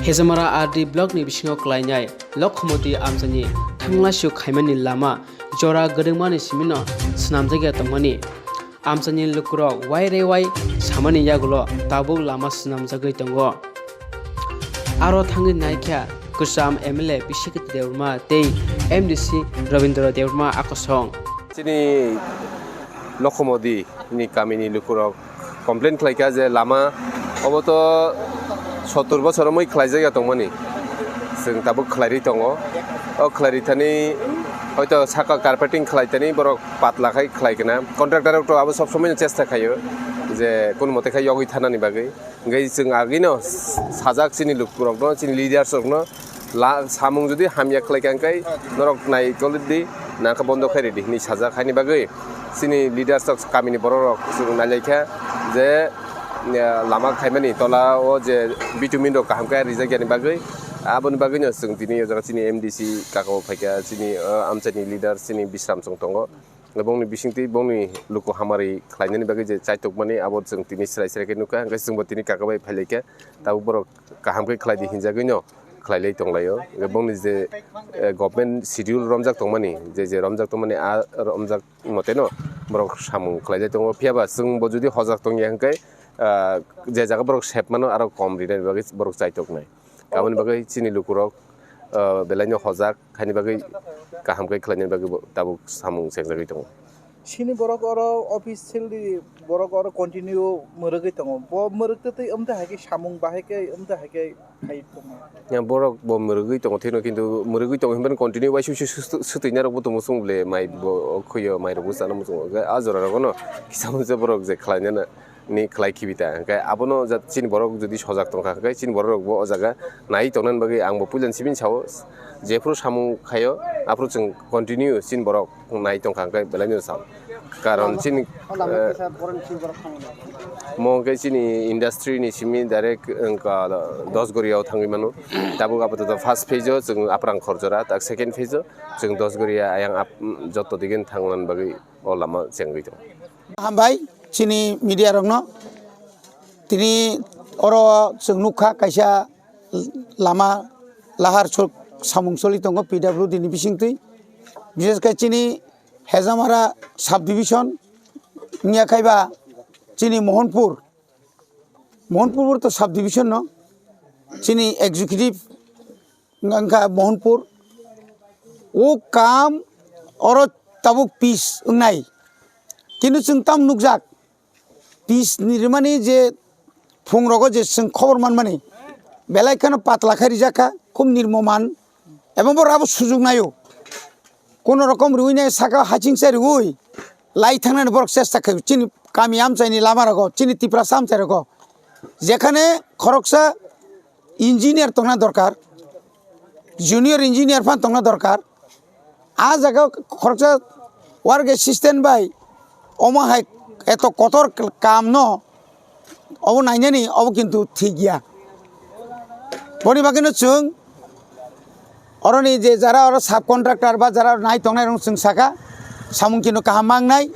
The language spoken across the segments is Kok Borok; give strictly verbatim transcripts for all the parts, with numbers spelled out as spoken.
Hejamara R D block ni bisingo klainai Lokhomoti amchaini thanglasio khaimani lama jora gwdwngmani simino swnamjakya tongmani. Amchaini lukurok wai re wai samani yagulo tabuk lama swnamjagwi tongo. Aro thangwi naikha kwcham M L A Bishekiti Debbarma tei M D C Robindra Debbarma akosong. Chini Lokhomodi ni kamini lukurok complain khlaikha je lama obo to sottur bosor wngwi khlaijakya tongmani. Chwng tabuk khlairwi tongo. O khlairwi thani hoito saka carpeting khlai thani borok patla khai khlai kana. Contractor rok to abo sob somoi chesta khaio je kun mote khai yogwi thanani bagwi. Hingke chwng agino sajak chini lukurokno, chini leaders rokno la-, samung jodi hamya khlaikha hingke norok naitoldi nangkhe bondo khairidi hinwi sajak. Haini bagwi chini leaders rok, kamini borok rok chwng nailaikha je, eh, lama khaimani tola o je bitumin rok kaham khe rijakya ni bagwi, aboni bagwino chwng tini o jaga chini M D C kaka o phaikha, chini, eh, amchaini leader chini Bisram chwng tongo. Bongni bisingtwi bongni luku hamari khlainani bagwi je chaitokmani abo chwng tini srai srai khe nukha, hwnkhe chwngbo tini kaka bai phailaikha, tabuk borok kaham khe khlaidi hinjagwino khlailai tonglaio. Hwnkhe bongni je, eh, government schedule romjak tongmani, je je romjak tongmani a romjak moteno borok samung khlailai tongo. Phiyaba chwngbo jodi hojak tongya hwnkhe, ah, je jaga borok sep mano aro kom rinani bagwi borok chaitoknai. Aboni bagwi chini lukurok, ah, belaino hojak. Khaini bagwi kaham khe khlainani bagwi bo tabuk samung chengjagwi tongo. Chini borok oro officially borok oro continue mwrwgwi tongo. Bo mwrwk twtwi wngtwi hai khe samung bahai khe wngtwi hai khe khai tongo. Ya, borok bo mwrwgwi tongo thwino, kintu mwrwgwi tongo hinphano continue bai su-, su-, su-, swtwinai rokbo tongmo chwng bwle mai bo khwiyo, mai rokbo chana muchungo. Hwnkhe a jora rogono kisa mungsa borok je khlainani ni khlai khibi ta. Hwnkhe abono jat chini borok jodi sojak tongkha, hwnkhe chini borok rokbo o jaga nai tongnani bagwi ang bo puilani simi sao, jephru samung khaio, aphru chwng continue chini borok nai tongkha, hwnkhe belai no sao. Karon chini, eh, mo hwnkhe chini industry ni simi direct wngkha Dosgoria o thangwi mano. Tabuk apato first phase o chwng Aprang Khorjora, tak second phase o chwng Dosgoria ayang ap-, jotto dige thangmani bagwi o lama chengwi tongo. Hambai chini media rokno. Tini oro chwng nukha kaisa lama lahar chol-, samung choli tongo P W D ni bisingtwi. Bishesh khe chini Hejamara subdivision wngya khaiba chini Mohanpur, Mohanpur to subdivision no, chini executive wngkha Mohanpur. O kam oro tabuk pis wngnai. Kintu chwng tam nukjak, pis ni rimani je phung rogo je chwng khobor manmani, belai kheno patla khai rijak kha, khub nirmoman, ebong borok abo sujuk naio. Kono rokom riwi nai saka hachingsa riwi lai thangnani borok chesta khaio. Chini kami amchaini lama rogo, chini Tiprasa amchai rogo, jekhane khoroksa engineer tongna dorkar, junior engineer phan tongna dorkar. A jaga khoroksa work assistant bai omo hai eto kotor kam no obo nainani obo kintu thik ya. Boni bagwi no chwng oroni je jara oro subcontractor ba jara nai tongnai rok chwng saka samung kintu kaham mangnai,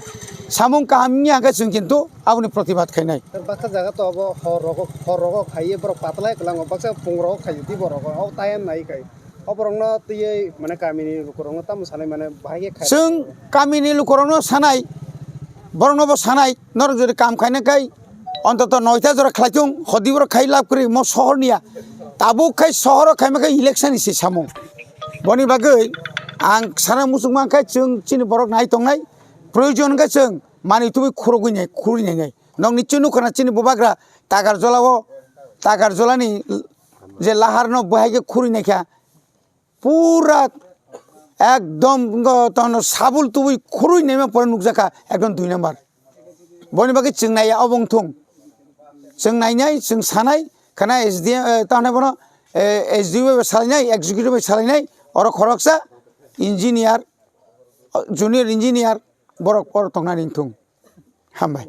samung kaham wngya hwnkhe chwng kintu aboni protibad khainai. Baksa jaga to abo hor rogo, hor rogo khaiye borok patlai kwlango, baksa phung rogo khaio tei borok o time nai khai. O borokno twiwi mane kamini lukurokno tamo sanai mane bahai khe khai. Chwng kamini lukurokno sanai, borokno bo sanai, norok jodi kam khaina khai ontoto noita jora khlai thung, hodi borok khai lab kwrwi mo sohor niya. Tabuk khai sohoro khaima khai election ni se samung. Boni bagwi ang sana muchung man khai chwng chini borok nai tongnai, proyojon khe chwng manwi tubui khurugwi nai, khurui nai nai. Nokni chini nukha na chini bubagra Takarjolao, Takarjolani je laharno bahai khe khurui naikha, pura ekdom tono sabul tubui khurui naima pore nukjakha ekdom dui number. Boni bagwi chwng naiya obo wngthung. Chwng nainai, chwng sanai, khana S D M, eh, tamo bono, eh, S D O bai salainai, executive bai salainai, oro khoroksa engineer, junior engineer, borok oro tongnani wngthung. Hambai.